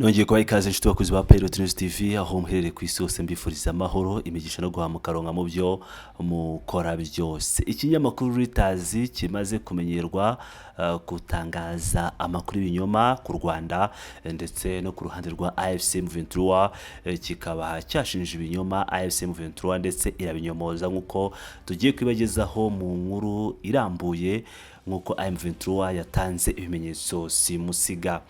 Nongeye kubaha ikaze, inshuti bakunzi ba Pilot News TV, aho muherereye ku isi hose. Mbifuriza amahoro, imigisha no guhamukaronka mu byo mukora byose. Ikinyamakuru Reuters kimaze kumenyerwa gutangaza amakuru y'ibinyoma ku Rwanda ndetse no ku ruhande rwa AFC M23, kikaba cyashinje ibinyoma AFC M23 ndetse irabinyomoza, nk'uko tugiye kubibagezaho mu nkuru irambuye, nk'uko M23 yatanze ibimenyetso simusiga.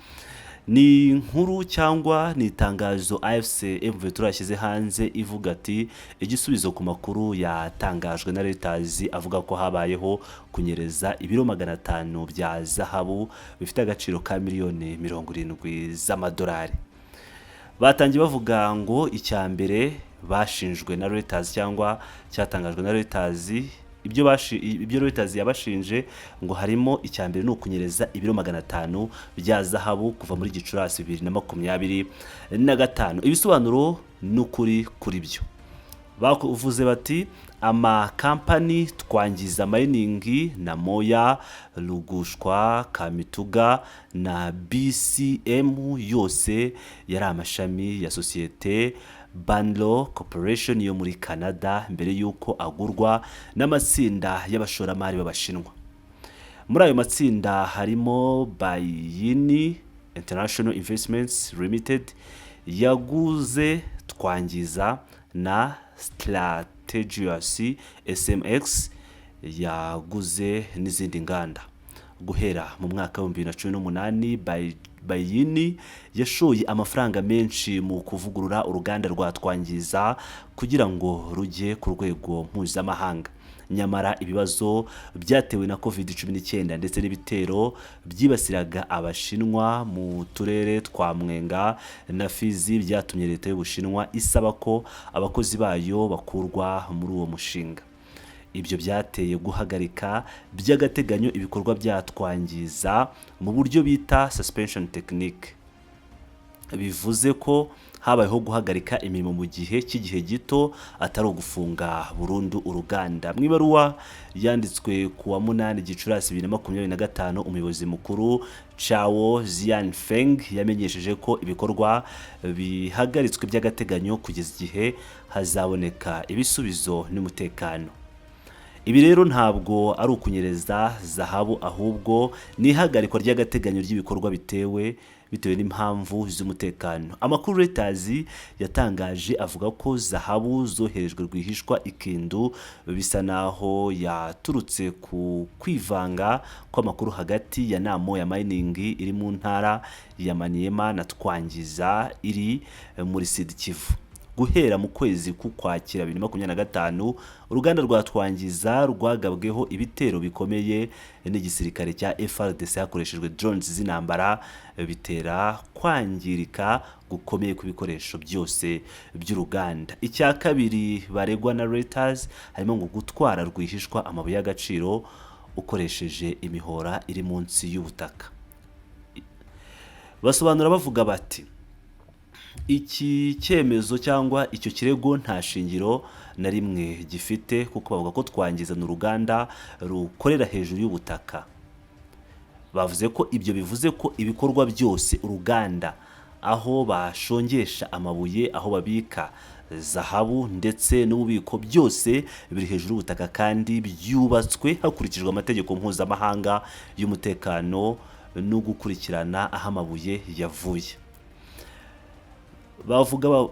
Ni inkuru cyangwa ni itangazo AFC M23 yashyize hanze ivuga ati: "Igisubizo ku makuru yatangajwe na Reuters avuga ko habayeho kunyereza ibiro 500 bya zahabu bifite agaciro ka miliyoni 70 z'amadolari." Batangiye bavuga ngo icya mbere bashinjwe na Reuters cyangwa cyatangajwe na Reuters, ibyo Reuters yabashinje ngo harimo icya mbere ni ukunyereza ibiro 500 bya zahabu kuva muri Gicurasi 2025. Ibisobanuro n'ukuri kuri byo, bavuze bati: "Amakampani Twangiza Mining na Moya Lugushwa Kamituga na BCM yose yari amashami ya sosiyete Banro Corporation yo muri Canada mbere y'uko agurwa n'amatsinda y'abashoramari b'Abashinwa. Muri ayo matsinda harimo Bayini International Investments Limited yaguze Twangiza na Strategius SMX yaguze n'izindi nganda. Guhera mu mwaka wa 2018, Bayini yashoye amafaranga menshi mu kuvugurura uruganda rwa Twangiza kugira ngo rujye ku rwego mpuzamahanga. Nyamara ibibazo byatewe na COVID-19 ndetse n'ibitero byibasiraga Abashinwa mu turere twa Mwenga na Fizi byatumye leta y'Ubushinwa isaba ko abakozi bayo bakurwa muri uwo mushinga. Ibyo byateye guhagarika by'agateganyo ibikorwa bya Twangiza mu buryo bita suspension technique, bivuze ko habayeho guhagarika imirimo mu gihe cy'igihe gito, atari ugufunga burundu uruganda." Mu ibaruwa yanditswe ku wa 8 Gicurasi 2025, umuyobozi mukuru Chao Xianfeng yamenyesheje ko ibikorwa bihagaritswe by'agateganyo kugeza igihe hazaboneka ibisubizo n'umutekano. "Ibi rero ntabwo ari ukunyereza zahabu, ahubwo ni ihagarikwa ry'agateganyo ry'ibikorwa bitewe n'impamvu z'umutekano." Amakuru Reuters yatangaje avuga ko zahabu zoherejwe rwihishwa i Kindu bisa naho yaturutse ku kwivanga kw'amakuru hagati ya Namoya Mining iri mu ntara ya Maniema na Twangiza iri muri Sud Kivu. Guhera mu kwezi k'Ukwakira 2025, uruganda rwa Twangiza rwagabweho ibitero bikomeye n'igisirikare cya FARDC hakoreshejwe drones z'intambara, bitera kwangirika gukomeye kw'ibikoresho byose by'uruganda. Icya kabiri baregwa na Reuters harimo ngo gutwara rwihishwa amabuye y'agaciro ukoresheje imihora iri munsi y'ubutaka. Basobanura bavuga bati: "Iki cyemezo cyangwa icyo kirego nta shingiro na rimwe gifite," kuko bavuga ko Twangiza ni uruganda rukorera hejuru y'ubutaka. Bavuze ko ibyo bivuze ko ibikorwa byose, uruganda, aho bashongesha amabuye, aho babika zahabu ndetse n'ububiko, byose biri hejuru y'ubutaka kandi byubatswe hakurikijwe amategeko mpuzamahanga y'umutekano no gukurikirana aho amabuye yavuye.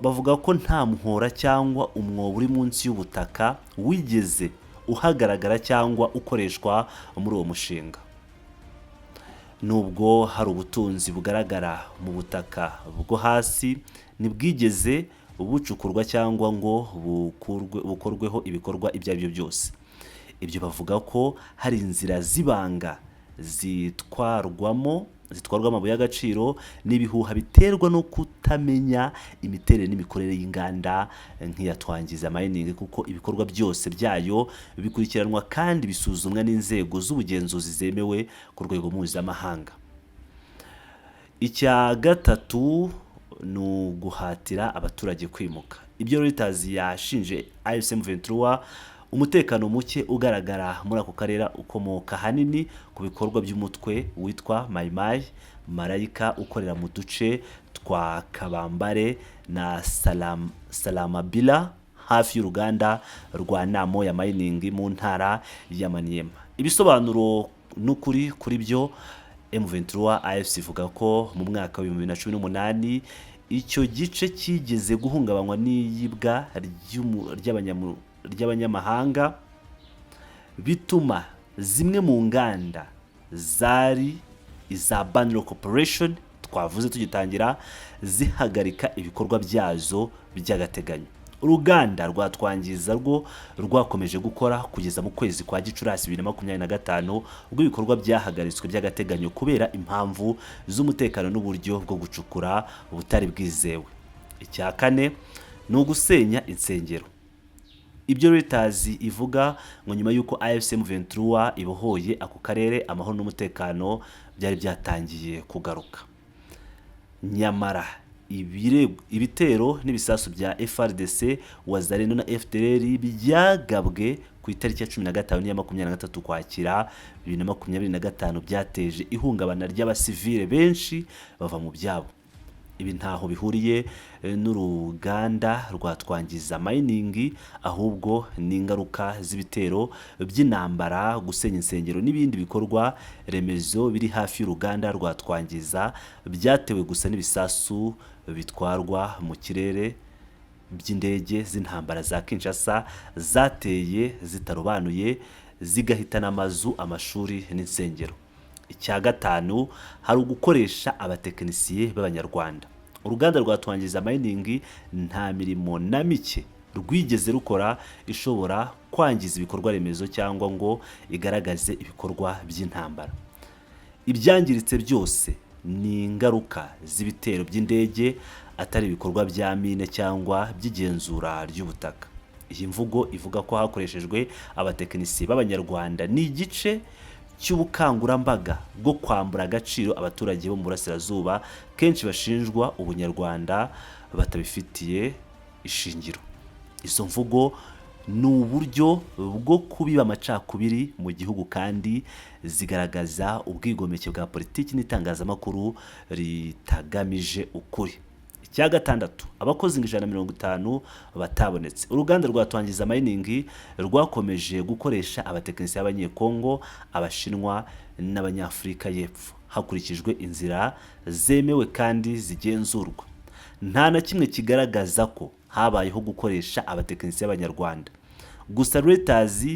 Bavuga ko nta muhora cyangwa umwobo uri munsi y'ubutaka wigeze uhagaragara cyangwa ukoreshwa muri uwo mushinga. Nubwo hari ubutunzi bugaragara mu butaka bwo hasi, ntibwigeze bucukurwa cyangwa ngo bukorweho ibikorwa ibyo ari byo byose. Ibyo bavuga ko hari inzira z'ibanga zitwarwamo amabuye y'agaciro n'ibihuha biterwa no kutamenya imiterere n'imikorere y'inganda nk'iya Twangiza Mining, kuko ibikorwa byose byayo bikurikiranwa kandi bisuzumwa n'inzego z'ubugenzuzi zemewe ku rwego mpuzamahanga. Icya gatatu ni uguhatira abaturage kwimuka. Ibyo Reuters yashinje AFC M23: umutekano muke ugaragara muri ako karere ukomoka ahanini ku bikorwa by'umutwe witwa Maimai Marayika ukorera mu duce twa Kabambare na Salamabila hafi y'uruganda rwa Namoya Mining mu ntara ya Maniema. Ibisobanuro n'ukuri kuri byo: M23 AFC ivuga ko mu mwaka wa 2018 icyo gice cyigeze guhungabanywa n'iyibwa ry'abanyamahanga, bituma zimwe mu nganda zari iza Banro Corporation twavuze tugitangira zihagarika ibikorwa byazo by'agateganyo. Uruganda rwa Twangiza rwo rwakomeje gukora kugeza mu kwezi kwa Gicurasi 2025, ubwo ibikorwa byahagaritswe by'agateganyo kubera impamvu z'umutekano n'uburyo bwo gucukura butari bwizewe. Icya kane ni ugusenya insengero. Ibyo Reuters ivuga ngo nyuma y'uko AFC M23 ibohoye ako karere, amahoro n'umutekano byari byatangiye kugaruka. Nyamara ibitero n'ibisasu bya FARDC, Wazalendo na FDLR byagabwe ku itariki ya 15 n'iya 23 Ukwakira 2025 byateje ihungabana ry'abasivile benshi bava mu byabo. Ibi ntaho bihuriye n'uruganda rwa Twangiza Mining, ahubwo ni ingaruka z'ibitero by'intambara. Gusenya insengero n'ibindi bikorwa remezo biri hafi y'uruganda rwa Twangiza byatewe gusa n'ibisasu bitwarwa mu kirere by'indege z'intambara za Kinshasa zateye zitarobanuye, zigahitana amazu, amashuri n'insengero. Icya gatanu, hari ugukoresha abatekinisiye b'Abanyarwanda. Uruganda rwa Twangiza Mining nta mirimo na mike rwigeze rukora ishobora kwangiza ibikorwa remezo cyangwa ngo igaragaze ibikorwa by'intambara. Ibyangiritse byose ni ingaruka z'ibitero by'indege, atari ibikorwa bya mine cyangwa by'igenzura ry'ubutaka. Iyi mvugo ivuga ko hakoreshejwe abatekinisiye b'Abanyarwanda ni igice cy'ubukangurambaga bwo kwambura agaciro abaturage bo mu burasirazuba, kenshi bashinjwa ubunyarwanda batabifitiye ishingiro. Izo mvugo ni uburyo bwo kubiba amacakubiri mu gihugu, kandi zigaragaza ubwigomeke bwa politiki n'itangazamakuru ritagamije ukuri. Icya gatandatu, abakozi 150 batabonetse. Uruganda rwa Twangiza Mining rwakomeje gukoresha abatekinisiye b'Abanyekongo, Abashinwa n'Abanyafurika y'Epfo hakurikijwe inzira zemewe kandi zigenzurwa. Nta na kimwe kigaragaza ko habayeho gukoresha abatekinisiye b'Abanyarwanda. Gusa Reuters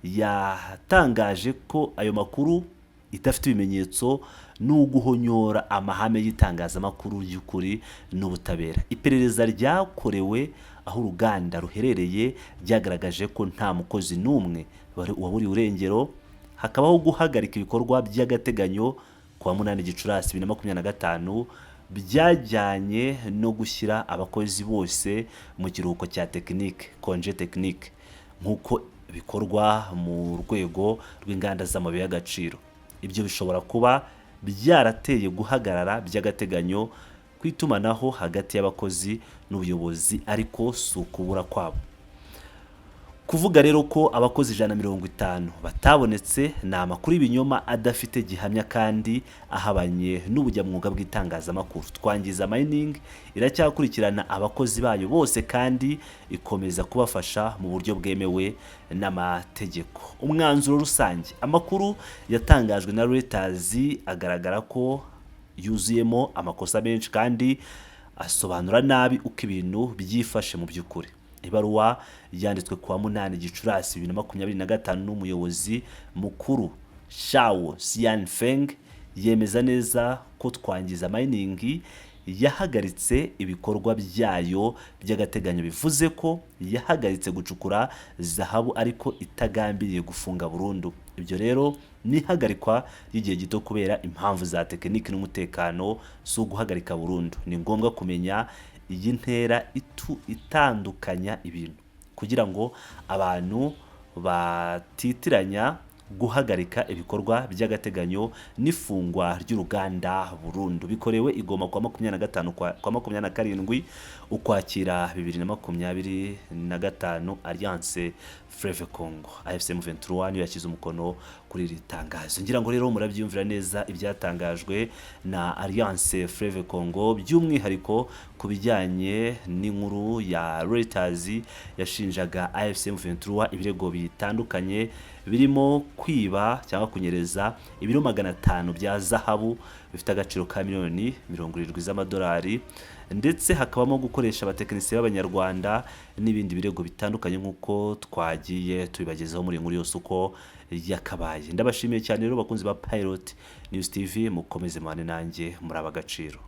yatangaje ko ayo makuru idafite ibimenyetso ni uguhonyora amahame y'itangazamakuru y'ukuri n'ubutabera. Iperereza ryakorewe aho uruganda ruherereye ryagaragaje ko nta mukozi n'umwe waburiwe irengero. Hakabaho guhagarika ibikorwa by'agateganyo ku wa 8 Gicurasi 2025, byajyanye no gushyira abakozi bose mu kiruhuko cya tekinike, congé technique, nk'uko bikorwa mu rwego rw'inganda z'amabuye y'agaciro. Ibyo bishobora kuba byarateye guhagarara by'agateganyo kw'itumanaho hagati y'abakozi n'ubuyobozi, ariko si ukubura kwabo. Kuvuga rero ko abakozi 150 batabonetse ni amakuru y'ibinyoma adafite gihamya kandi ahabanye n'ubunyamwuga bw'itangazamakuru. Twangiza Mining iracyakurikirana abakozi bayo bose kandi ikomeza kubafasha mu buryo bwemewe n'amategeko. Umwanzuro rusange: amakuru yatangajwe na Reuters agaragara ko yuzuyemo amakosa menshi kandi asobanura nabi uko ibintu byifashe mu by'ukuri. Ibaruwa yanditswe ku wa 8 Gicurasi 2025 n'umuyobozi mukuru Shao Xianfeng yemeza neza ko Twangiza Mining yahagaritse ibikorwa byayo by'agateganyo, bivuze ko yahagaritse gucukura zahabu ariko itagambiriye gufunga burundu. Ibyo rero ni ihagarikwa ry'igihe gito kubera impamvu za tekiniki n'umutekano, si uguhagarika burundu. Ni ngombwa kumenya iyi ntera itandukanya ibintu kugira ngo abantu batitiranya. Guhagarika ibikorwa by'agateganyo n'ifungwa ry'uruganda burundu bikorewe i Goma kwa 25 kwa 27 Ukwakira 2025. Alliance Fleuve Congo, AFC M23, niyo yashyize umukono kuri iri tangazo. Ngira ngo rero murabyiyumvira neza ibyatangajwe na Alliance Fleuve Congo, by'umwihariko ku bijyanye n'inkuru ya Reuters yashinjaga AFC M23 ibirego bitandukanye, birimo kwiba cyangwa kunyereza ibiro 500 bya zahabu bifite agaciro ka miliyoni 70 z'amadolari, ndetse hakabamo gukoresha abatekinisiye b'Abanyarwanda n'ibindi birego bitandukanye, nk'uko twagiye tubibagezaho muri iyi nkuru yose uko yakabaye. Ndabashimiye cyane rero, bakunzi ba Pilot News TV, mukomeze mubane nanjye muri ab'agaciro.